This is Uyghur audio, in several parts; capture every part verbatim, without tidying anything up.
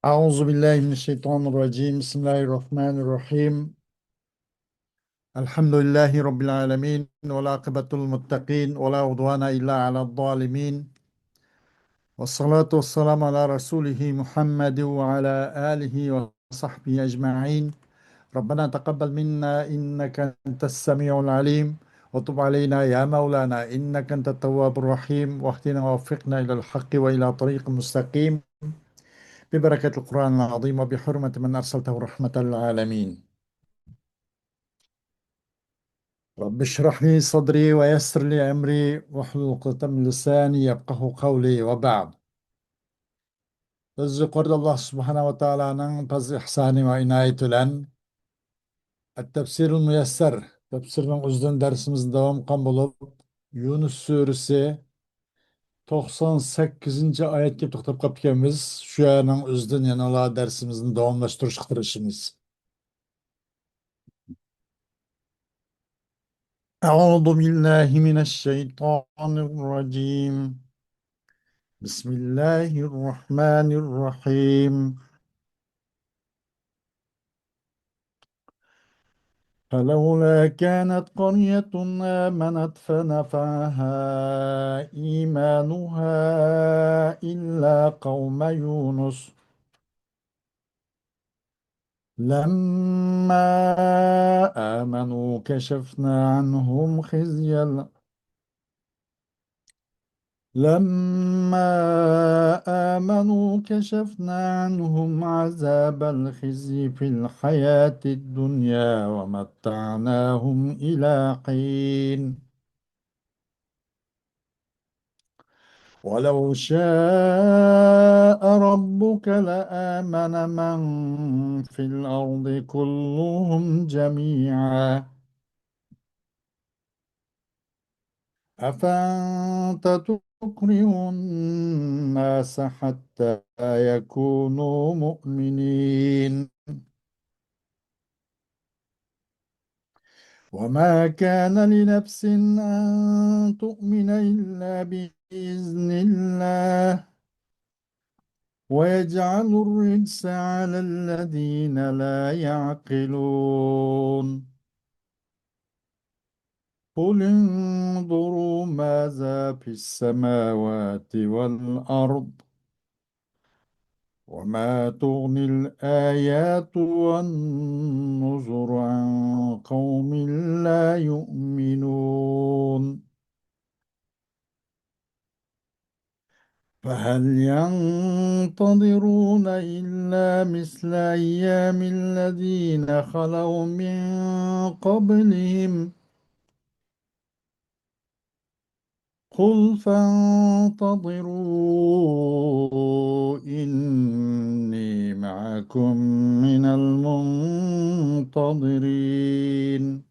أعوذ بالله من الشيطان الرجيم. بسم الله الرحمن الرحيم. الحمد لله رب العالمين، والعاقبة للمتقين، ولا عدوان إلا على الظالمين. والصلاة والسلام على رسوله محمد وعلى آله وصحبه أجمعين. ربنا تقبل منا إنك أنت السميع العليم، وتب علينا يا مولانا إنك أنت التواب الرحيم، واهدنا ووفقنا إلى الحق وإلى طريق مستقيم، ببركة القرآن العظيم وبحرمة من أرسلته رحمة للعالمين. رب اشرح لي صدري ويسر لي أمري واحلل عقدة من لساني يفقهوا قولي وبعد. بىز يۇقىرىدا ئاللاھ سۇبھانەھۇ ۋە تائالانىڭ پەزلى ئىھسانى ۋە ئىنايىتى بىلەن ئەت-تەپسىرۇل مۇيەسسەر تەپسىرىنىڭ ئۆزىدىن دەرسىمىزنى داۋام قىلغان بولۇپ، يۇنۇس سۈرىسى توقسان سەككىزىنچى ئايەتكە توختاپ قاپتىكەنمىز. شۇ يەرنىڭ ئۆزىدىن يەنىلا دەرسىمىزنى داۋاملاشتۇرۇشقا تىرىشىمىز. أعوذ بالله من الشيطان الرجيم. بسم الله الرحمن الرحيم. فلولا كانت قرية آمنت فنفعها إيمانها إلا قوم يونس لما آمنوا كشفنا عنهم خزي ال-، لما آمنوا كشفنا عنهم عذاب الخزي في الحياة الدنيا ومتعناهم إلى حين. ولو شاء ربك لآمن من في الأرض كلهم جميعا أفأنت تكره الناس حتى يكونوا مؤمنين. وما كان لنفس أن تؤمن إلا بإذن الله ويجعل الرجس على الذين لا يعقلون. قل انظروا ماذا في السماوات والأرض وما تغني الآيات والنذر عن قوم لا يؤمنون. فهل ينتظرون إلا مثل أيام الذين خلوا من قبلهم؟ قل فانتظروا إني معكم من المنتظرين.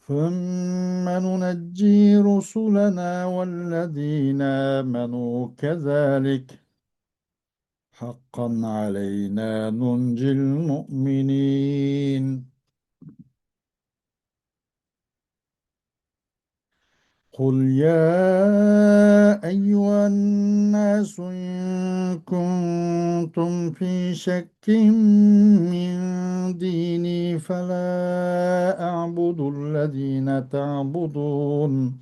ثم ننجي رسلنا والذين آمنوا كذلك حقا علينا ننجي المؤمنين. قل يا أيها الناس إن كنتم في شك من ديني فلا أعبد الذين تعبدون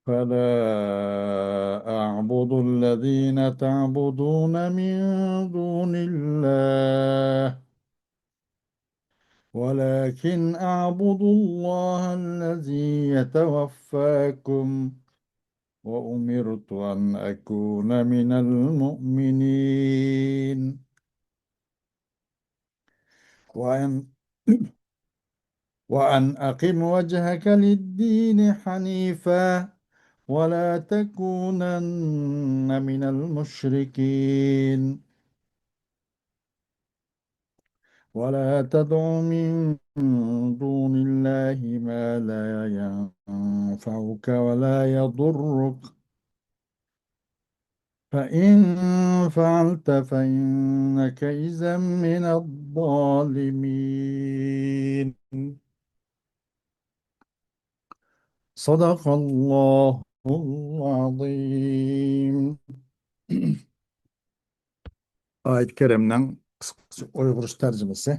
فلا أعبد الذين تعبدون من دون الله ولكن أعبد الله الذي يتوفاكم وأمرت أن أكون من المؤمنين. وأن، وأن أقم وجهك للدين حنيفا ولا تكونن من المشركين. ولا تدع من دون الله ما لا ينفعك ولا يضرك. فإن فعلت فإنك إذا من الظالمين. صدق الله العظيم. ئايەت كەرىمنىڭ قىسقىچە ئۇيغۇرچە تەرجىمىسى.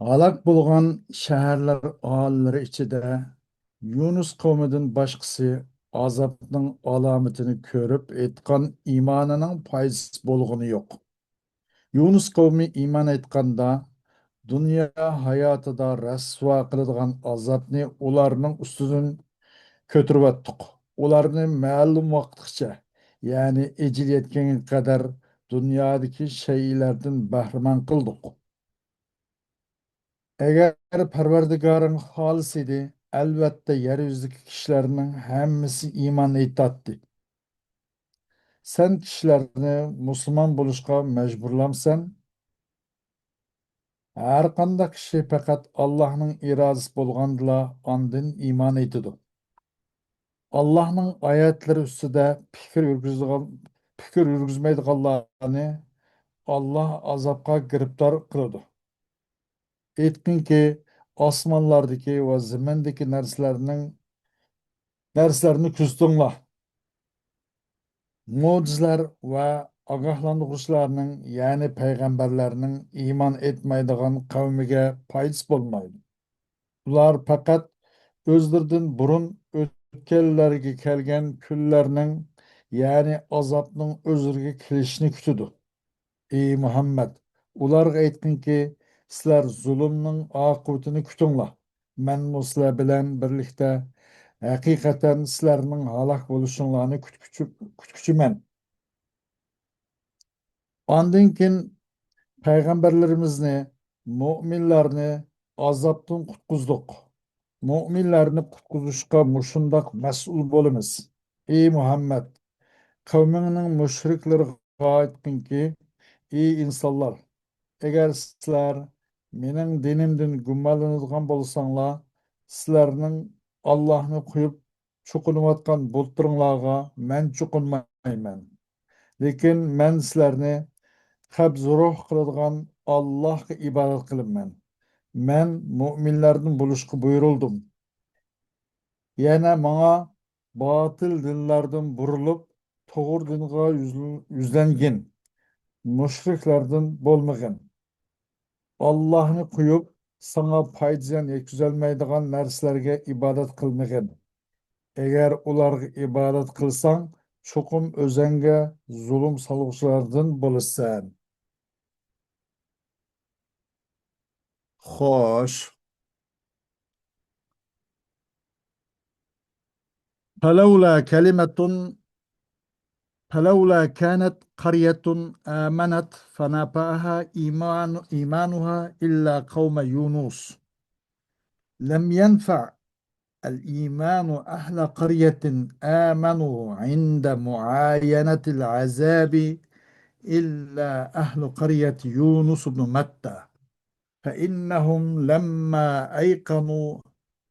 ھالاك بولغان شەھەرلەر ئاھالىلىرى ئىچىدە يۇنۇس قەۋمىدىن باشقىسى ئازابنىڭ ئالامىتىنى كۆرۈپ ئېيتقان ئىمانىنىڭ پايدىسى بولغىنى يوق. يۇنۇس قەۋمى ئىمان ئېيتقاندا، دۇنيا ھاياتىدا رەسۋا قىلىدىغان ئازابنى ئۇلارنىڭ ئۈستىدىن كۆتۈرۈۋەتتۇق. ئۇلارنى مەلۇم ۋاقىتقىچە، يەنى ئەجىلى يەتكەنگە قەدەر دۇنيادىكى شەيئىلەردىن بەھرىمەن قىلدۇق. ئەگەر پەرۋەردىگارىڭ خالىسىدى، ئەلۋەتتە يەر يۈزىدىكى كىشىلەرنىڭ ھەممىسى ئىمان ئېيتاتتى. سەن كىشىلەرنى مۇسۇلمان بولۇشقا مەجبۇرلامسەن؟ ھەرقانداق كىشى پەقەت ئاللاھنىڭ ئىرادىسى بولغاندىلا ئاندىن ئىمان ئېيتىدۇ. ئاللاھنىڭ ئايەتلىرى ئۈستىدە پىكىر يۈرگۈزىدىغان، پىكىر يۈرگۈزمەيدىغانلارنى ئاللاھ ئازابقا گىرىپتار قىلىدۇ. ئېيتقىنكى، ئاسمانلاردىكى ۋە زېمىندىكى نەرسىلەرنىڭ، نەرسىلەرنى كۆزىتىڭلار. مۆجىزىلەر ۋە ئاگاھلاندۇرغۇچىلارنىڭ، يەنى پەيغەمبەرلەرنىڭ ئىمان ئېيتمايدىغان قەۋمىگە پايدىسى بولمايدۇ. ئۇلار پەقەت ئۆزلىرىدىن بۇرۇن ئۆتكەنلەرگە كەلگەن كۈنلەرنىڭ، يەنى ئازابنىڭ ئۆزلىرىگە كېلىشىنى كۈتىدۇ. ئى مۇھەممەد، ئۇلارغا ئېيتقىنكى، سىلەر زۇلۇمنىڭ ئاقىۋىتىنى كۈتۈڭلار. مەنمۇ سىلەر بىلەن بىرلىكتە ھەقىقەتەن سىلەرنىڭ ھالاك بولۇشۇڭلارنى كۈتكۈچى، كۈتكۈچىمەن. ئاندىن كېيىن پەيغەمبەرلىرىمىزنى، مۆمىنلەرنى ئازابتىن قۇتقۇزدۇق. مۆمىنلەرنى قۇتقۇزۇشقا مۇشۇنداق مەسئۇل بولىمىز. ئى مۇھەممەد، قەۋمىڭنىڭ مۇشرىكلىرىغا ئېيتقىنكى، ئى ئىنسانلار، ئەگەر سىلەر مېنىڭ دىنىمدىن گۇمانلىنىدىغان بولساڭلار، سىلەرنىڭ ئاللاھنى قويۇپ چوقۇنۇۋاتقان بۇتلىرىڭلارغا مەن چوقۇنمايمەن. لېكىن مەن سىلەرنى قەبزى روھ قىلىدىغان ئاللاھقا ئىبادەت قىلىمەن. مەن مۆمىنلەردىن بولۇشقا بۇيرۇلدۇم. يەنە ماڭا باتىل دىنلاردىن بۇرۇلۇپ، توغرا دىنغا يۈز-، يۈزلەنگىن مۇشرىكلاردىن بولمىغىن. ئاللاھنى قويۇپ، ساڭا پايدا-زىيان يەتكۈزەلمەيدىغان نەرسىلەرگە ئىبادەت قىلمىغىن. ئەگەر ئۇلارغا ئىبادەت قىلساڭ، چوقۇم ئۆزۈڭگە زۇلۇم سالغۇچىلاردىن بولىسەن. خوش. فلولا كلمة، فلولا كانت قرية آمنت فنفعها إيمان، إيمانها إلا قوم يونس. لم ينفع الإيمان أهل قرية آمنوا عند معاينة العذاب إلا أهل قرية يونس بن متى، فإنهم لما أيقنوا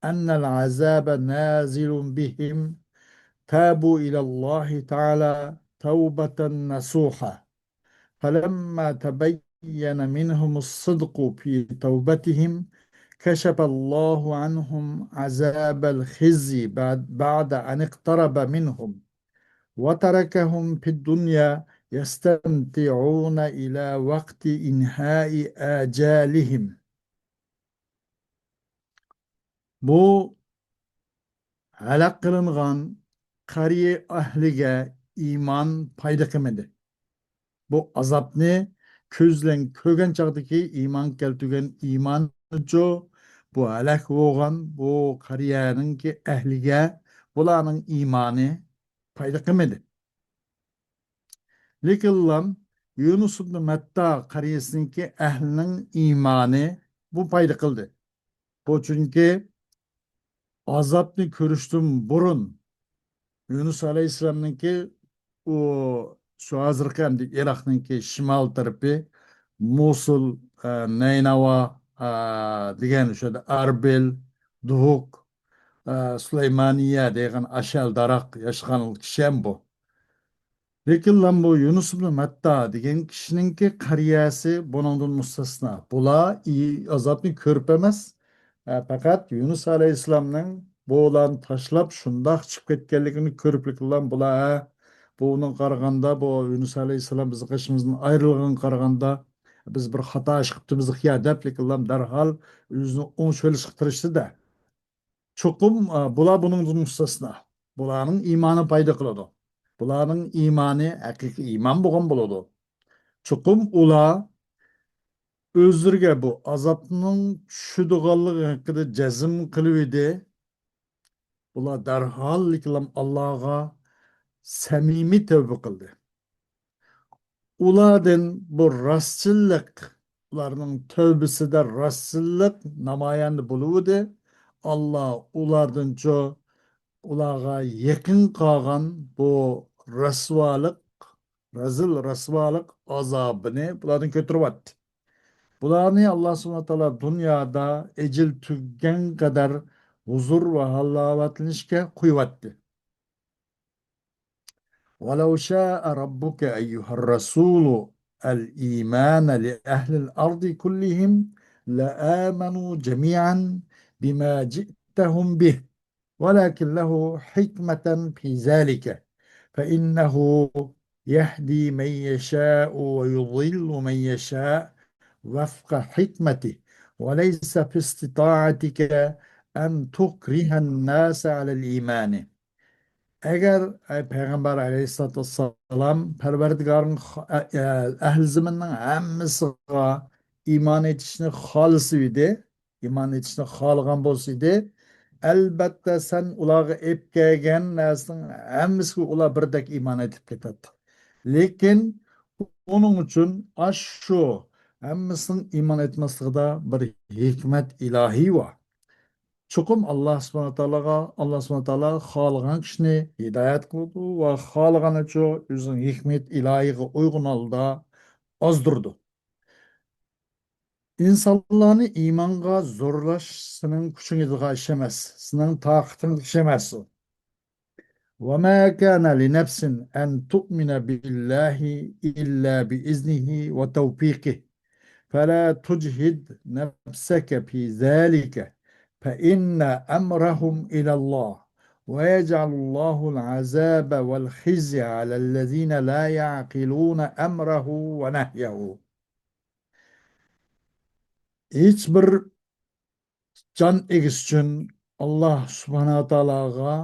أن العذاب نازل بهم تابوا إلى الله تعالى توبة نصوحا. فلما تبين منهم الصدق في توبتهم كشف الله عنهم عذاب الخزي بعد، بعد أن اقترب منهم وتركهم في الدنيا يستمتعون إلى وقت إنهاء آجالهم. بۇ ھالاك قىلىنغان قەريە ئەھلىگە ئىمان پايدا قىلمىدى. بۇ ئازابنى كۆز بىلەن كۆرگەن چاغدىكى ئىمان كەلتۈرگەن ئىمانىچۇ، بۇ ھالاك بولغان بۇ قەريەنىڭكى ئەھلىگە بۇلارنىڭ ئىمانى پايدا قىلمىدى. لېكىنلا يۇنۇس ئىبن مەتتا قەريەسىنىڭكى ئەھلىنىڭ ئىمانى بۇ پايدا قىلدى. بۇ چۈنكى ئازابنى كۆرۈشتىن بۇرۇن يۇنۇس ئەلەيھىسسالامنىڭكى ئۇ شۇ ھازىرقى ئەمدى ئىراقنىڭكى شىمال تەرىپى، موسۇل، ئە، نەينەۋا، ئە، دېگەن شۇ يەردە ئەربىل، دۇھۇق، ئە، سۇلەيمانىيە دېگەن ئاشەل داراق ياشىغان كىشى ھەم بۇ. لېكىنلا بۇ يۇنۇس ئىبنى مەتتا دېگەن كىشىنىڭكى قەرىيەسى بۇنىڭدىن مۇستەسنا. بۇلار ئى-، ئازابنى كۆرۈپ ئەمەس، ئە، پەقەت يۇنۇس ئەلەيھىسسالامنىڭ بۇلارنى تاشلاپ شۇنداق چىقىپ كەتكەنلىكىنى كۆرۈپلىكىلا بۇلار، ھە، بۇنىڭغا قارىغاندا، بۇ يۇنۇس ئەلەيھىسسالام بىزنىڭ قېشىمىزدىن ئايرىلغانغا قارىغاندا، بىز بىر خاتا ئىش قىپتىمىز يا دەپلىكىلا دەرھال ئۆزىنى ئوڭشىۋېلىشقا تىرىشتى-دە. چوقۇم، ئا، بۇلار بۇنىڭدىن مۇستەسنا. بۇلارنىڭ ئىمانى پايدا قىلىدۇ. بۇلارنىڭ ئىمانى ھەقىقىي ئىمان بولغان بولىدۇ. چوقۇم ئۇلار ئۆزلىرىگە بۇ ئازابنىڭ چۈشىدىغانلىقى ھەققىدە جەزم قىلىۋىدى. بۇلار دەرھاللىكلام ئاللاغا سەمىمىي تەۋبە قىلدى. ئۇلاردىن بۇ راستچىللىق، ئۇلارنىڭ تەۋبىسىدە راستچىللىق نامايەندە بولۇۋىدى. ئاللا ئۇلاردىنچۇ ئۇلارغا يېقىن قالغان بۇ رەسۋالىق، رەزىل رەسۋالىق ئازابىنى بۇلاردىن كۆتۈرۈۋەتتى. بۇلارنى ئاللا سۇبھانەھۇ ۋە تائالا دۇنيادا ئەجىل تۈگىگەن قەدەر ھۇزۇر ۋە ھالاۋەتلىنىشكە قويۇۋەتتى. ولو شاء ربك أيها الرسول الإيمان لأهل الأرض كلهم لآمنوا جميعا بما جئتهم به ولكن له حكمة في ذلك فإنه يهدي من يشاء ويضل من يشاء وفق حكمته وليس في استطاعتك أن تكره الناس على الإيمان. ئەگەر، ئەي پەيغەمبەر ئەلەيھىسسالاتۇ ۋەسسالام، پەرۋەردىگارىڭ خا-، ئە-، ئە-، ئەھلى زېمىننىڭ ھەممىسىغا ئىمان ئېيتىشنى خالىسا ئىدى، ئىمان ئېيتىشنى خالىغان بولسا ئىدى، ئەلبەتتە، سەن ئۇلارغا ئېلىپ كەلگەن نەرسىنىڭ ھەممىسىگە ئۇلار بىردەك ئىمان ئېيتىپ كېتەتتى. لېكىن ئۇنىڭ ئۈچۈن ئاشۇ ھەممىسىنىڭ ئىمان ئېيتماسلىقىدا بىر ھېكمەت ئىلاھىي بار. چوقۇم ئاللا سۇبھانەھۇ ۋە تائالاغا، ئاللا سۇبھانەھۇ ۋە تائالا خالىغان كىشىنى ھىدايەت قىلىدۇ ۋە خالىغىنىچۇ ئۆزىنىڭ ھېكمىتى ئىلاھىيغا ئۇيغۇن ھالدا ئازدۇرىدۇ. ئىنسانلارنى ئىمانغا زورلاش سېنىڭ كۈچۈڭگە يېتىدىغان ئىش ئەمەس، سېنىڭ تاقىتىڭدىكى ئىش ئەمەس. وما كان لنفس أن تؤمن بالله إلا بإذنه وتوفيقه فلا تجهد نفسك في ذلك فإن أمرهم إلى الله ويجعل الله العذاب والخزي على الذين لا يعقلون أمره ونهيه. ھېچ بىر جان ئىگىسى ئۈچۈن ئاللا سۇبھانەھۇ ۋە تائالاغا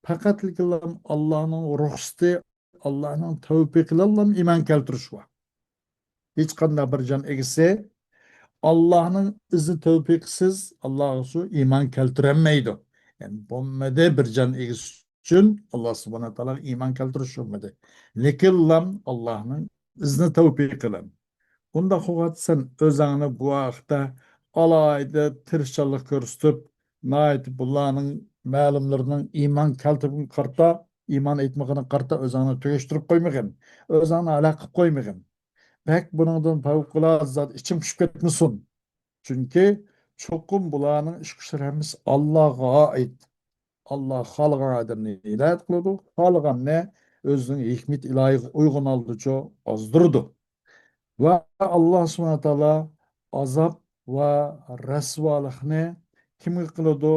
پەقەتلىكلا ئاللانىڭ رۇخسىتى، ئاللانىڭ تەۋپىقىلىلا ئىمان كەلتۈرۈش بار. ھېچقانداق بىر جان ئىگىسى ئاللانىڭ ئىزنى تەۋپىقىسىز ئاللاغا شۇ ئىمان كەلتۈرەلمەيدۇ. يەنى بولمىدى بىر جان ئىگىسى ئۈچۈن ئاللا سۇبھانەھۇ ۋە تائالاغا ئىمان كەلتۈرۈش بولمىدى. لېكىنلا ئاللانىڭ ئىزنى تەۋپىقى بىلەن. ئۇنداق قىلغاچ سەن ئۆزۈڭنى بۇ ھەقتە ئالاھىدە تىرىشچانلىق كۆرسىتىپ، ناھايىتى بۇلارنىڭ مەلۇملىرىنىڭ ئىمان كەلتۈرگىنىگە قارىتا، ئىمان ئېيتمىغىنىغا قارىتا ئۆزۈڭنى تۈگەشتۈرۈپ قويمىغىن، ئۆزۈڭنى ھالاك قىلىپ قويمىغىن. بەك بۇنىڭدىن پەۋقۇلئاددە زادە ئىچىڭ پۇشۇپ كەتمىسۇن. چۈنكى چوقۇم بۇلارنىڭ ئىش-كۈچلىرى ھەممىسى ئاللاغا ئائىت. ئاللا خالىغان ئادەمنى ھىدايەت قىلىدۇ، خالىغاننى ئۆزىنىڭ ھېكمىتى ئىلاھىغا ئۇيغۇن ھالدىچۇ ئازدۇرىدۇ. ۋە ئاللا سۇبھانەھۇ ۋە تائالا ئازاب ۋە رەسۋالىقنى كىمگە قىلىدۇ؟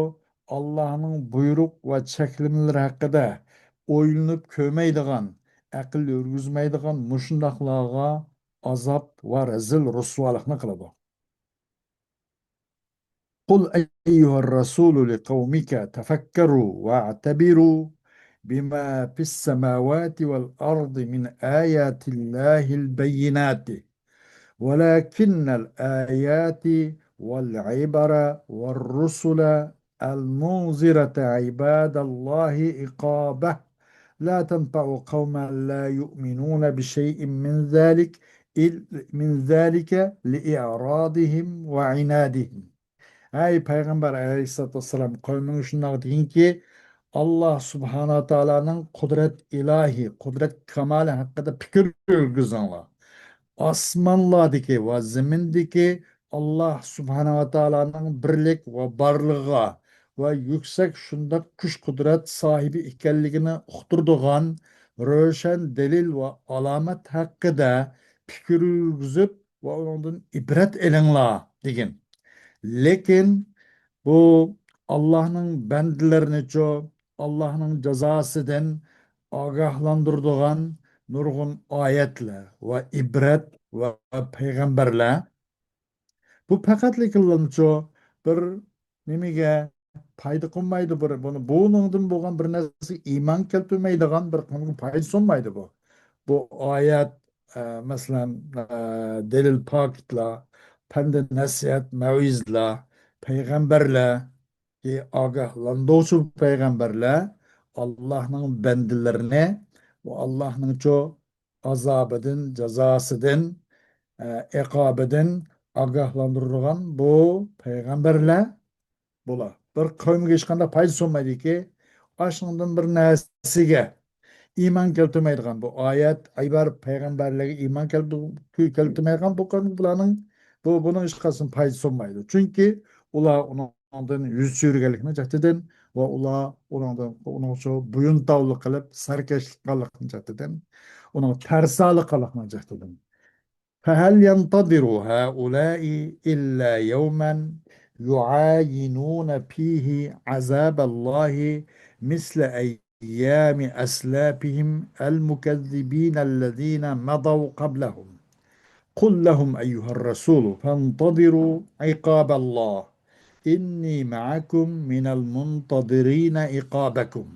ئاللانىڭ بۇيرۇق ۋە چەكلىمىلىرى ھەققىدە ئويلىنىپ كۆرمەيدىغان، ئەقىل يۈرگۈزمەيدىغان مۇشۇنداقلارغا ئازاب ۋە رەزىل رۇسۋالىقنى قىلىدۇ. قل أيها الرسول لقومك تفكروا واعتبروا بما في السماوات والأرض من آيات الله البينات ولكن الآيات والعبر والرسل المنذرة عباد الله عقابه لا تنفع قوما لا يؤمنون بشيء من ذلك من ذلك لإعراضهم وعنادهم. ئەي پەيغەمبەر ئەلەيھىسسالاتۇ ۋەسسالام، قەۋمىڭگە شۇنداق دېگىنكى، ئاللا سۇبھانەھۇ ۋە تائالانىڭ قۇدرەت ئىلاھى، قۇدرەت كامالى ھەققىدە پىكىر يۈرگۈزۈڭلار. ئاسمانلاردىكى ۋە زېمىندىكى ئاللا سۇبھانەھۇ ۋە تائالانىڭ بىرلىك ۋە بارلىقىغا ۋە يۈكسەك شۇنداق كۈچ-قۇدرەت ساھىبى ئىكەنلىكىنى ئۇقتۇرىدىغان روشەن دەلىل ۋە ئالامەت ھەققىدە پىكىر يۈرگۈزۈپ ۋە ئۇنىڭدىن ئىبرەت ئېلىڭلار، دېگەن. لېكىن بۇ ئاللاھنىڭ بەندىلىرىنىچۇ، ئاللاھنىڭ جازاسىدىن ئاگاھلاندۇرىدىغان نۇرغۇن ئايەتلەر ۋە ئىبرەت ۋە پەيغەمبەرلەر، بۇ پەقەتلىكىنلامچۇ بىر نېمىگە پايدا قىلمايدۇ، بىر، بۇنى، بۇنىڭدىن بولغان بىر نەرسىگە ئىمان كەلتۈرمەيدىغان، بىر قىلغا پايدا سۇنمايدۇ بۇ. بۇ ئايەت، ئە، مەسىلەن، ئە، دەلىل پاكىتلار، پەندى نەسىھەت، مەۋئىزىلەر، پەيغەمبەرلەر، ئاگاھلاندۇرۇشى پەيغەمبەرلەر ئاللاھنىڭ بەندىلىرىنى ۋە ئاللاھنىڭچۇ ئازابىدىن، جازاسىدىن، ئە، ئىقابىدىن ئاگاھلاندۇرىدىغان بۇ پەيغەمبەرلەر بۇلار. بىر قەۋمگە ھېچقانداق پايدا سۇنمايدۇكى، ئاشۇنىڭدىن بىر نەرسىگە ئىمان كەلتۈرمەيدىغان بۇ ئايەت، ئىبارە پەيغەمبەرلەرگە ئىمان كەلتۈر-، كەلتۈرمەيدىغان بۇ قەۋم بۇلارنىڭ بۇ، بۇنىڭ ھېچقايسىسىدىن پايدا سۇنمايدۇ. چۈنكى ئۇلار ئۇنىڭدىن يۈز چۆرىگەنلىكنىڭ جەھىتىدىن ۋە ئۇلار ئۇنىڭدىن، ئۇنىڭچۇ بويۇنتاۋلىق قىلىپ، سەركەشلىك قىلغانلىقنىڭ جەھىتىدىن، ئۇنىڭ تەرسالىق قىلغانلىقنىڭ جەھىتىدىن. فهل ينتظر هؤلاء إلا يوما يعاينون فيه عذاب الله مثل أيام أسلافهم المكذبين الذين مضوا قبلهم. قل لهم أيها الرسول فانتظروا عقاب الله إني معكم من المنتظرين عقابكم.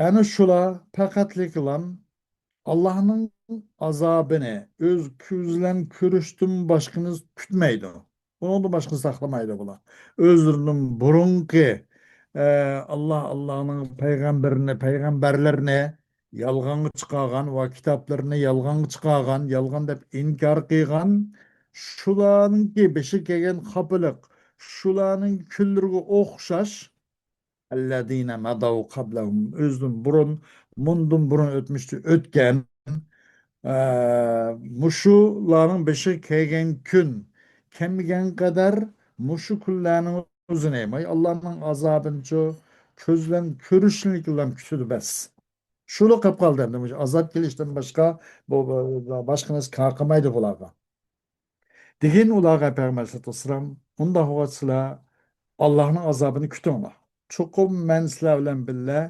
ئەنە شۇلار پەقەتلىكىلام ئاللاھنىڭ ئازابىنى ئۆز كۆزى بىلەن كۆرۈشتىن باشقىنى كۈتمەيدۇ. ئۇنىڭدىن باشقىنى ساقلىمايدۇ بۇلار. ئۆزلىرىنىڭ بۇرۇنقى، ئە، ئاللاھ، ئاللاھنىڭ پەيغەمبىرىنى، پەيغەمبەرلىرىنى يالغانغا چىقارغان ۋە كىتابلىرىنى يالغانغا چىقارغان، يالغان دەپ ئىنكار قىلغان، شۇلارنىڭكى بېشىغا كەلگەن خاپىلىق، شۇلارنىڭ كۈنلىرىگە ئوخشاش، الذين مضوا قبلهم، ئۆزىدىن بۇرۇن، مۇندىن بۇرۇن ئۆتمۈشتە ئۆتكەن، ئە، مۇشۇلارنىڭ بېشىغا كەلگەن كۈن كەلمىگەن قەدەر مۇشۇ كۈنلەرنىڭ ئۆزىنى، ماي، ئاللاھنىڭ ئازابىنىچۇ كۆزى بىلەن كۆرۈشلىكلا كۈتىدۇ بەس. شۇلا قېلىپ قالدى ئەمدى، مۇشۇ ئازاب كېلىشتىن باشقا، بۇ، بۇ، بۇ، باشقا نەرسە كار قىلمايدۇ بۇلارغا. دېگىن ئۇلارغا پەيغەمبەر ئەلەيھىسسالاتۇ ۋەسسالام، ئۇنداق بولغاچ سىلەر ئاللاھنىڭ ئازابىنى كۈتۈڭلار. چوقۇم مەن سىلەر بىلەن بىللە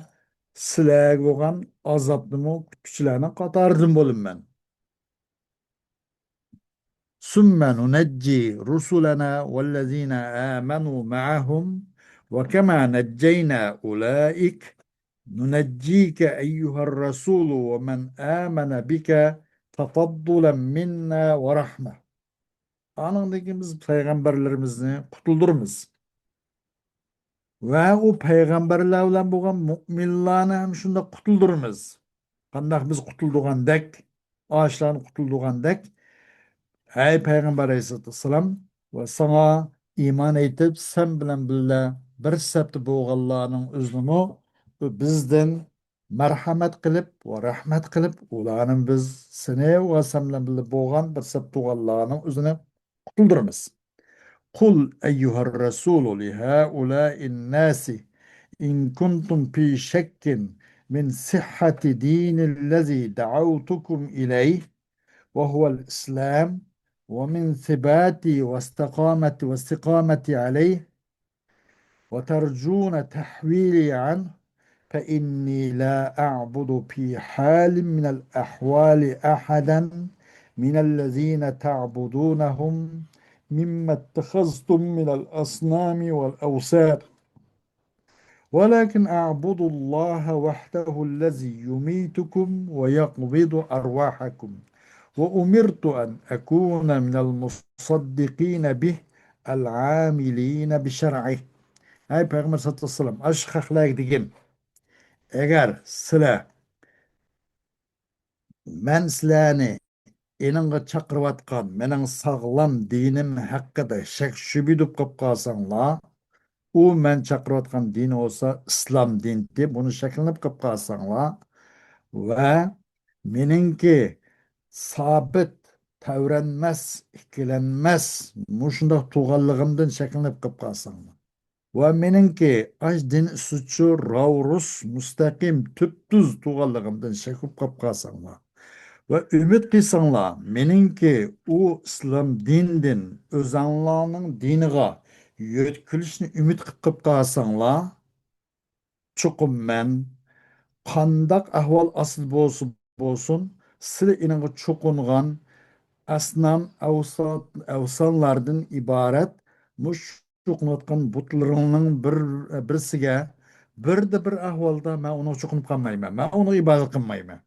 سىلەرگە بولغان ئازابنىمۇ كۈتكۈچىلەرنىڭ قاتارىدىن بولىمەن. ثم ننجي رسلنا والذين آمنوا معهم وكما نجينا أولئك ننجيك أيها الرسول ومن آمن بك تفضلا منا ورحمة. ئانىڭدىن كېيىن بىز پەيغەمبەرلىرىمىزنى قۇتۇلدۇرىمىز. ۋە ئۇ پەيغەمبەرلەر بىلەن بولغان مۇئمىنلارنى ھەم شۇنداق قۇتۇلدۇرىمىز. قانداق بىز قۇتۇلدۇرغاندەك، ئاشۇلارنى قۇتۇلدۇرغاندەك، ھەي پەيغەمبەر ئەلەيھىسسالاتۇ ۋەسسالام، ۋە ساڭا ئىمان ئېيتىپ، سەن بىلەن بىللە بىر سەپتە بولغانلارنىڭ ئۆزىنىمۇ بىزدىن مەرھەمەت قىلىپ ۋە رەھمەت قىلىپ، ئۇلارنى بىز سېنى ۋە سەن بىلەن بىللە بولغان بىر سەپتە تۇرغانلارنىڭ ئۆزىنى قۇتۇلدۇرىمىز. قل أيها الرسول لهؤلاء الناس إن كنتم في شك من صحة دين الذي دعوتكم إليه وهو الإسلام ومن ثباتي واستقامة واستقامتي عليه وترجون تحويلي عنه فإني لا أعبد في حال من الأحوال أحدا من الذين تعبدونهم مما اتخذتم من الأصنام والأوثان ولكن أعبد الله وحده الذي يميتكم ويقبض أرواحكم وأمرت أن أكون من المصدقين به العاملين بشرعه. ھەي پەيغەمبەر سەللەللاھۇ ئەلەيھى ۋەسەللەم، ئاشۇ خەقلەرگە دېگىن، ئەگەر سىلەر مەن سىلەرنى ئېنىڭغا چاقىرىۋاتقان مېنىڭ ساغلام دىنىم ھەققىدە شەك-شۈبھە تۇتۇپ قېلىپ قالساڭلار، ئۇ مەن چاقىرىۋاتقان دىن بولسا ئىسلام دىنىتى، بۇنى شەكلىنىپ قېلىپ قالساڭلار ۋە مېنىڭكى سابىت، تەۋرەنمەس، ئىككىلەنمەس، مۇشۇنداق تۇرغانلىقىمدىن شەكلىنىپ قېلىپ قالساڭلار. ۋە مېنىڭكى ئاش دىن ئۈستىچۇ راۋرۇس مۇستەقىم تۈپتۈز تۇرغانلىقىمدىن شەك بولۇپ قاپ قالساڭلار ۋە ئۈمىد قىلساڭلار، مېنىڭكى ئۇ ئىسلام دىنىدىن ئۆزەڭلارنىڭ دىنىغا يۆتكىلىشنى ئۈمىد قىلىپ قاپ قالساڭلار، چوقۇم مەن قانداق ئەھۋال ئاستىدا بولسا بولسۇن، سىلى ئېنىڭغا چوقۇنغان ئەسنام، ئەۋسا-، ئەۋسانلاردىن ئىبارەت مۇشۇ چوقۇنۇۋاتقان بۇتلىرىڭنىڭ بىر، بىرسىگە بىردە بىر ئەھۋالدا مەن ئۇنىڭغا چوقۇنۇپ قالمايمەن، مەن ئۇنىڭغا ئىبادەت قىلمايمەن.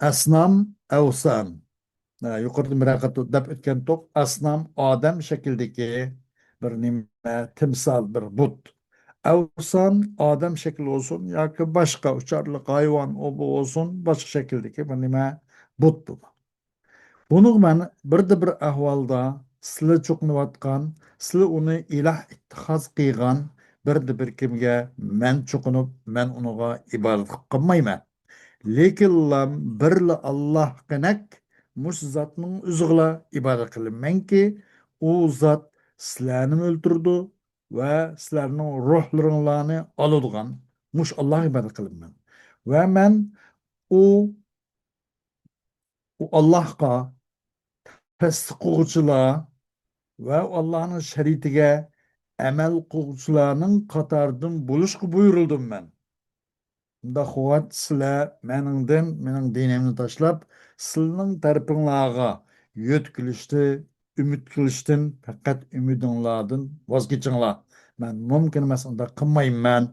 ئەسنام، ئەۋسان. ھە، يۇقىرىدا مۇراجىئەت دەپ ئۆتكەنتۇق. ئەسنام ئادەم شەكلىدىكى بىر نېمە، تىمسال، بىر بۇت. ئەۋسان ئادەم شەكلى بولسۇن ياكى باشقا ئۇچارلىق ھايۋان، ئۇ بۇ بولسۇن، باشقا شەكىلدىكى بىر نېمە، بۇت بۇ. بۇنىڭغا مەن بىردە بىر ئەھۋالدا سىلى چوقۇنۇۋاتقان، سىلى ئۇنى ئىلاھ ئىتتىخاز قىلغان بىردە بىر كىمگە مەن چوقۇنۇپ، مەن ئۇنىڭغا ئىبادەت قىلىپ قالمايمەن. لېكىنلا بىرلا ئاللاھقىنەك مۇشۇ زاتنىڭ ئۆزىگىلا ئىبادەت قىلىمەنكى، ئۇ زات سىلەرنىمۇ ئۆلتۈرىدۇ ۋە سىلەرنىڭ روھلىرىڭلارنى ئالىدىغان مۇشۇ ئاللاھقا ئىبادەت قىلىمەن. ۋە مەن ئۇ، ئۇ ئاللاھقا تەسلىم قىلغۇچىلار ۋە ئۇ ئاللاھنىڭ شەرىئىتىگە ئەمەل قىلغۇچىلارنىڭ قاتارىدىن بولۇشقا بۇيرۇلدۇم مەن. ئۇنداق ۋاقىت سىلەر مېنىڭدىن، مېنىڭ دىنىمنى تاشلاپ، سىلىنىڭ تەرىپىڭلارغا يۆتكىلىشتىن، ئۈمىد قىلىشتىن، پەقەت ئۈمىدىڭلاردىن ۋاز كېچىڭلار. مەن مۇمكىن ئەمەس، ئۇنداق قىلمايمەن.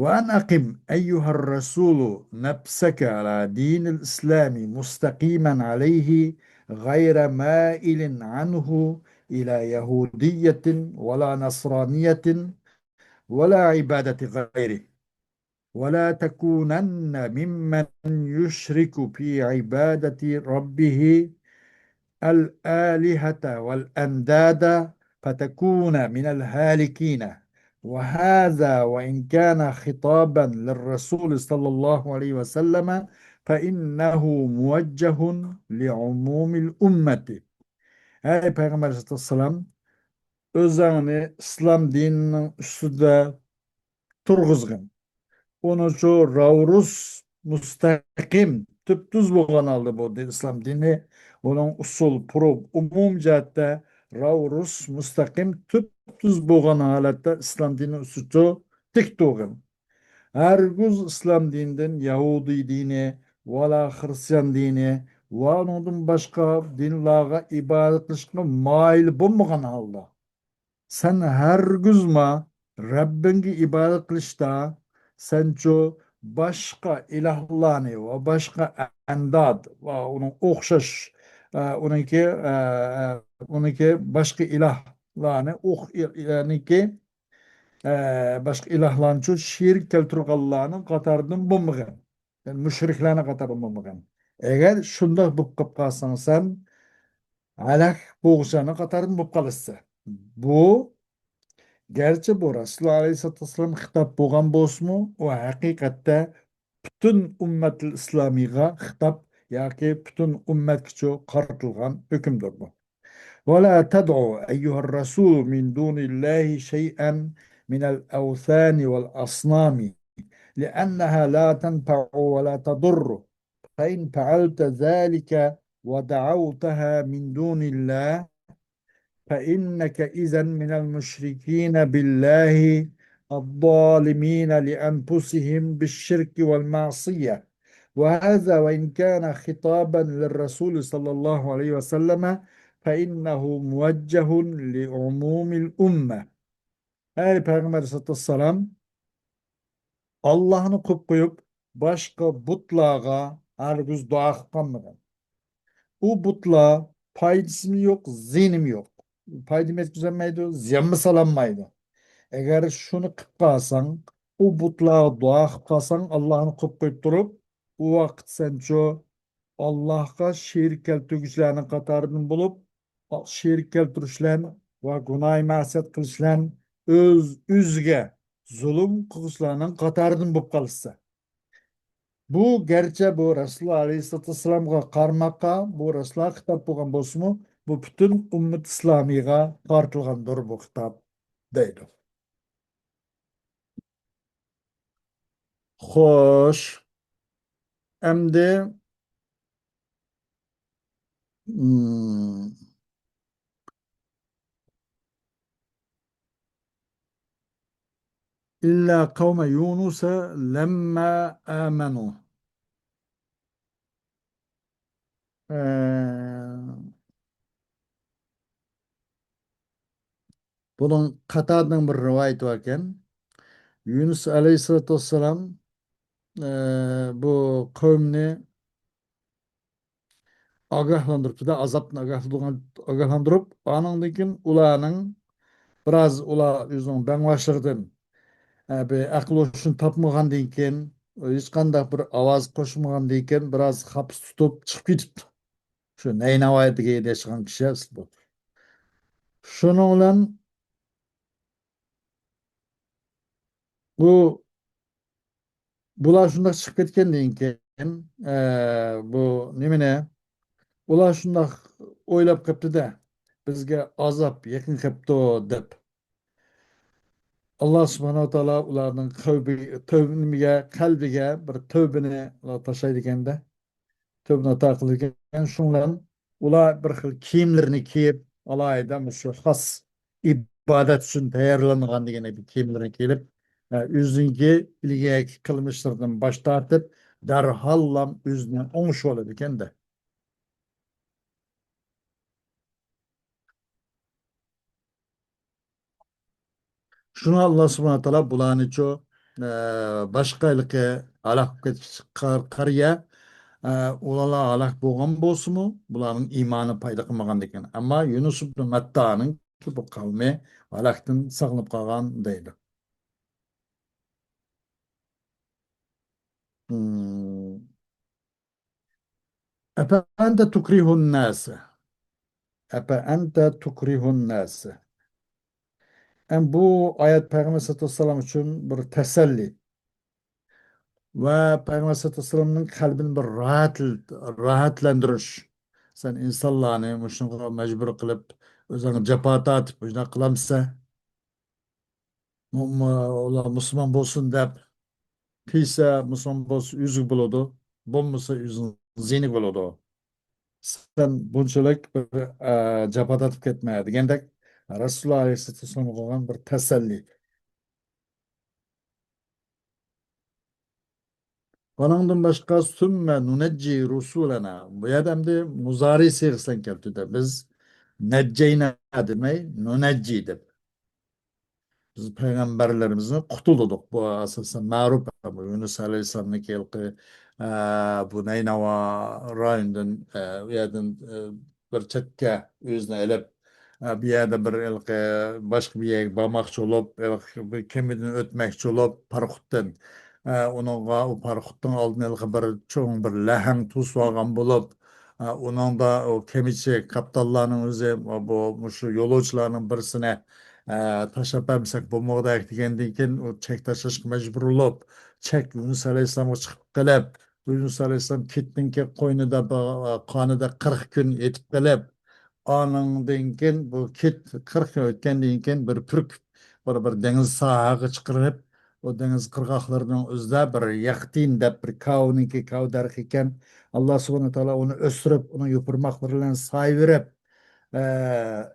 وأن أقم أيها الرسول نفسك على دين الإسلام مستقيما عليه غير مائل عنه إلى يهودية ولا نصرانية ولا عبادة غيره، ولا تكونن ممن يشرك في عبادة ربه الآلهة والأنداد فتكون من الهالكين. وهذا وإن كان خطابا للرسول صلى الله عليه وسلم فإنه موجه لعموم الأمة. ئەي پەيغەمبەر ئەلەيھىسسالام، ئۆزۈڭنى ئىسلام دىنىنىڭ ئۈستىدە تۇرغۇزغىن. ئۇنىچۇ راۋرۇس مۇستەقىم، تۈپتۈز بولغان ھالدا بۇ دىن، ئىسلام دىنى، ئۇنىڭ ئۇسۇل، پۇرۇپ، ئومۇمىي جەھەتتە راۋرۇس مۇستەقىم، تۈپتۈز بولغان ھالەتتە ئىسلام دىنى ئۈستىچۇ تىك تۇرغىن. ھەرگىز ئىسلام دىنىدىن يەھۇدىي دىنى، ۋالا خىرىستىيان دىنى ۋە ئۇنىڭدىن باشقا دىنلارغا ئىبادەت قىلىشقا مايىل بولمىغان ھالدا، سەن ھەرگىزمۇ رەببىڭگە ئىبادەت قىلىشتا سەنچۇ باشقا ئىلاھلارنى ۋە باشقا ئەنداد ۋە ئۇنىڭ ئوخشاش، ئە، ئۇنىڭكى، ئە، ئە، ئۇنىڭكى باشقا ئىلاھلارنى، ئوخ-، ئىلانىكى، ئە، باشقا ئىلاھلارنىچۇ شېرىك كەلتۈرگەنلارنىڭ قاتارىدىن بولمىغىن. يەنى مۇشرىكلارنىڭ قاتارىدىن بولمىغىن. ئەگەر شۇنداق بولۇپ قېلىپ قالساڭ سەن، ھالاك بولغۇچىلارنىڭ قاتارىدىن بولۇپ قالىسەن. بۇ، گەرچە بۇ رەسۇلۇللا ئەلەيھىسسالاتۇ ۋەسسالام خىتاب بولغان بولسىمۇ، ئۇ ھەقىقەتتە پۈتۈن ئۈممەتىل ئىسلامىغا خىتاب ياكى پۈتۈن ئۈممەتكىچۇ قارىتىلغان ھۆكۈمدۇر بۇ. ولا تدع أيها الرسول من دون الله شيئا من الأوثان والأصنام، لأنها لا تنفع ولا تضر، فإن فعلت ذلك ودعوتها من دون الله، فإنك إذا من المشركين بالله الظالمين لأنفسهم بالشرك والمعصية. وهذا وإن كان خطابا للرسول صلى الله عليه وسلم، فإنه موجه لعموم الأمة. ئەي پەيغەمبەر ئەلەيھىسسالاتۇ ۋەسسالام، ئاللاھنى قويۇپ قويۇپ، باشقا بۇتلارغا ھەرگىز دۇئا قىلىپ قالمىغىن. ئۇ بۇتلار پايدىسىمۇ يوق، زىيىنىمۇ يوق. پايدىمۇ يەتكۈزەلمەيدۇ، زىيانمۇ سالالمايدۇ. ئەگەر شۇنى قىلىپ قالساڭ، ئۇ بۇتلارغا دۇئا قىلىپ قالساڭ، ئاللاھنى قويۇپ قويۇپ تۇرۇپ، ئۇ ۋاقىت سەنچۇ ئاللاھقا شېرىك كەلتۈرگۈچىلەرنىڭ قاتارىدىن بولۇپ، شېرىك كەلتۈرۈشلەن ۋە گۇناھى مەسىيەت قىلىشلەن ئۆز ئۆزىگە زۇلۇم قىلغۇچىلارنىڭ قاتارىدىن بولۇپ قالىسەن. بۇ گەرچە بۇ رەسۇلۇللا ئەلەيھىسسالاتۇ ۋەسسالامغا قارىماققا بۇ رەسۇلۇللا خىتاب بولغان بولسىمۇ، بۇ پۈتۈن ئۈممەت ئىسلامىيغا قارىتىلغاندۇر بۇ خىتاب، دەيدۇ. خوش. ئەمدى، مم، إلا قوم يونس لما آمنوا. ئە، بۇنىڭ قاتادىنىڭ بىر رىۋايىتى باركەن. يۇنۇس ئەلەيھىسسالاتۇ ۋەسسالام، ئە، بۇ قەۋمنى ئاگاھلاندۇرۇپتۇ-دە، ئازابتىن ئاگاھلاندۇرغان-، ئاگاھلاندۇرۇپ، ئانىڭدىن كېيىن ئۇلارنىڭ بىراز، ئۇلار ئۆزىنىڭ بەڭباشلىقىدىن، ئە، بىر ئەقىل ھوشىنى تاپمىغاندىن كېيىن، ھېچقانداق بىر ئاۋاز قوشمىغاندىن كېيىن، بىراز قاپىسى تۇتۇپ چىقىپ كېتىپتۇ. شۇ نەينەۋا دېگەن يەردە ياشىغان كىشى ئەسلى بۇ. شۇنىڭ بىلەن بۇ، بۇلار شۇنداق چىقىپ كەتكەندىن كېيىن، ئە، بۇ نېمىنى، ئۇلار شۇنداق ئويلاپ قېپتۇ-دە، بىزگە ئازاب يېقىن قېپتۇ دەپ. ئاللا سۇبھانەھۇ ۋە تائالا ئۇلارنىڭ قەلبى-، تەۋبە-، نېمىگە، قەلبىگە بىر تەۋبىنى تاشلايدىكەن-دە. تۆۋىنى ئاتا قىلىدىكەن. شۇنىڭ بىلەن ئۇلار بىر خىل كىيىملىرىنى كىيىپ، ئالاھىدە مۇشۇ خاس ئىبادەت ئۈچۈن تەييارلانغان دېگەندەك بىر كىيىملىرىنى كىيىپ، ئە، ئۆزىنىڭكى ئىلگىرىكى قىلمىشلىرىدىن باش تارتىپ، دەرھاللا ئۆزىنى ئوڭشىۋالىدىكەن-دە. شۇڭا ئاللا سۇبھانەھۇ تائالا بۇلارنىچۇ، ئە، باشقا ھېلىقى ھالاك بولۇپ كەتكۈچى قار-، قارىيە، ئە، ئۇلار ھالاك بولغان بولسىمۇ، بۇلارنىڭ ئىمانى پايدا قىلمىغاندىكىن. ئەمما يۇنۇس ئىبن مەتتانىڭكى بۇ قەۋمى ھالاكتىن ساقلىنىپ قالغان دەيدۇ. مم. ئەپەئەنتە تۇكرىھۇن ناسە. ئەپەئەنتە تۇكرىھۇن ناسە. ئەم، بۇ ئايەت پەيغەمبەر سەللەللاھۇ ئەلەيھى ۋەسەللەم ئۈچۈن بىر تەسەللى ۋە پەيغەمبەر سەللەللاھۇ ئەلەيھى ۋەسەللەمنىڭ قەلبىنى بىر راھەت-، راھەتلەندۈرۈش. سەن ئىنسانلارنى مۇشۇنىڭغا مەجبۇر قىلىپ، ئۆزۈڭگە جاپا تارتىپ مۇشۇنداق قىلامسەن؟ مۇ-، مۇ-، ئۇلار مۇسۇلمان بولسۇن دەپ قىلسا، مۇسۇلمان بولسا ئۆزىگە بولىدۇ، بولمىسا ئۆزىنىڭ زىيىنىگە بولىدۇ. سەن بۇنچىلىك بىر، ئە، جاپا تارتىپ كەتمە دېگەندەك، رەسۇلۇللاھ ئەلەيھىسسالاتۇ ۋەسسالامغا بولغان بىر تەسەللى. ئۇنىڭدىن باشقا، سۈممە نۇنەججى رۇسۇلەنا. بۇ يەردە ئەمدى مۇزارى سىيغىسىدىن كەلتۈردى. بىز نەججەينا دېمەي، نۇنەججى دەپ. بىز پەيغەمبەرلىرىمىزنى قۇتۇلدۇردۇق. بۇ ئاساسەن مەرۇپ، بۇ يۇنۇس ئەلەيھىسسالامنىڭكى ھېلىقى، ئە، بۇ نەينەۋا رايونىدىن، ئە، ئۇ يەردىن، ئە، بىر چەتكە ئۆزىنى ئېلىپ، ئە، بۇ يەردە بىر ھېلىقى باشقا بىر يەرگە بارماقچى بولۇپ، ھېلىقى بىر كېمىدىن ئۆتمەكچى بولۇپ، پاراخوتتىن، ئە، ئۇنىڭغا، ئۇ پاراخوتنىڭ ئالدىنى ھېلىقى بىر چوڭ بىر لەھەڭ توسۇۋالغان بولۇپ، ئە، ئۇنىڭدا ئۇ كېمىچى كاپىتانلارنىڭ ئۆزى بۇ، مۇشۇ يولۇچىلارنىڭ بىرسىنى، ئە، تاشلاپ بەرمىسەك بولمىغۇدەك دېگەندىن كېيىن، ئۇ چەك تاشلاشقا مەجبۇر بولۇپ، چەك يۇنۇس ئەلەيھىسسالامغا چىقىپ قېلىپ، يۇنۇس ئەلەيھىسسالام كىتنىڭكى قوينىدا، قانىدا قىرىق كۈن يېتىپ قېلىپ، ئانىڭدىن كېيىن بۇ كىت قىرىق كۈن ئۆتكەندىن كېيىن بىر پۈركۈپ، بىر، بىر دېڭىز ساھىلىغا چىقىرىپ، ئۇ دېڭىز قىرغاقلىرىنىڭ ئۆزىدە بىر يەختىن دەپ بىر كاۋىنىڭكى كاۋا دەرىخى ئىكەن. ئاللا سۇبھانەھۇ تائالا ئۇنى ئۆستۈرۈپ، ئۇنىڭ يوپۇرماقلىرى بىلەن سايە بېرىپ، ئە،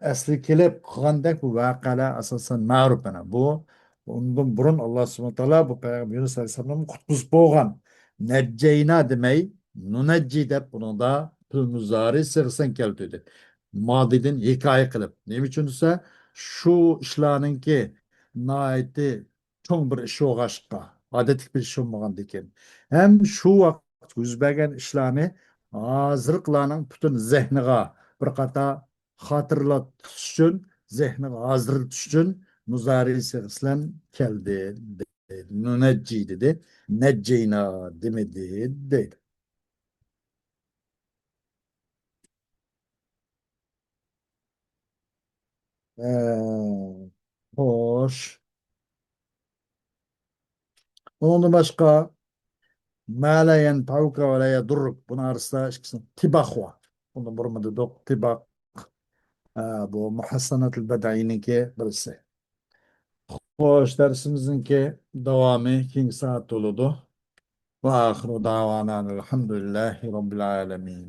ئەسلىگە كېلىپ قىلغاندەك بۇ ۋەقەلەر ئاساسەن مەرۇپ. مانا بۇ ئۇندىن بۇرۇن ئاللا سۇبھانەھۇ تائالا بۇ پەيغەمبەر يۇنۇس ئەلەيھىسسالامنى قۇتقۇزۇپ بولغان. نەججەينا دېمەي، نۇنەججى دەپ بۇنىڭدا پېئىل مۇزارى سىيغىسىنى كەلتۈردى. مادىدىن ھېكايە قىلىپ. نېمە ئۈچۈن دېسە، شۇ ئىشلارنىڭكى ناھايىتى چوڭ بىر ئىش بولغاچقا، ئادەتتىكى بىر ئىش بولمىغاندىكىن، ھەم شۇ ۋاقىت يۈز بەرگەن ئىشلارنى ھازىرقىلارنىڭ پۈتۈن زېھنىغا بىر قاتار خاتىرىلەپ تۇتۇش ئۈچۈن، زېھنىغا ھازىرلىتىش ئۈچۈن مۇزارى سىيغىسى بىلەن كەلدى، دېدى. نۇنەججى دېدى، نەججەينا دېمىدى، دەيدۇ. ئە، خوش. ئۇنىڭدىن باشقا، ما لا ينفعك ولا يضرك. بۇنىڭ ئارىسىدا ئىككىسىنىڭ تىباق بار. بۇنى بۇرما دېدۇق، تىباق. ئە، بۇ مۇھەسسەناتۇل بەدىئىنىڭكى بىرسى. خوش، دەرسىمىزنىڭكى داۋامى كېيىنكى سائەتتە بولىدۇ. ۋە ئاخىرۇ داۋانا ئەلھەمدۇلىللاھى رەببىل ئالەمىن.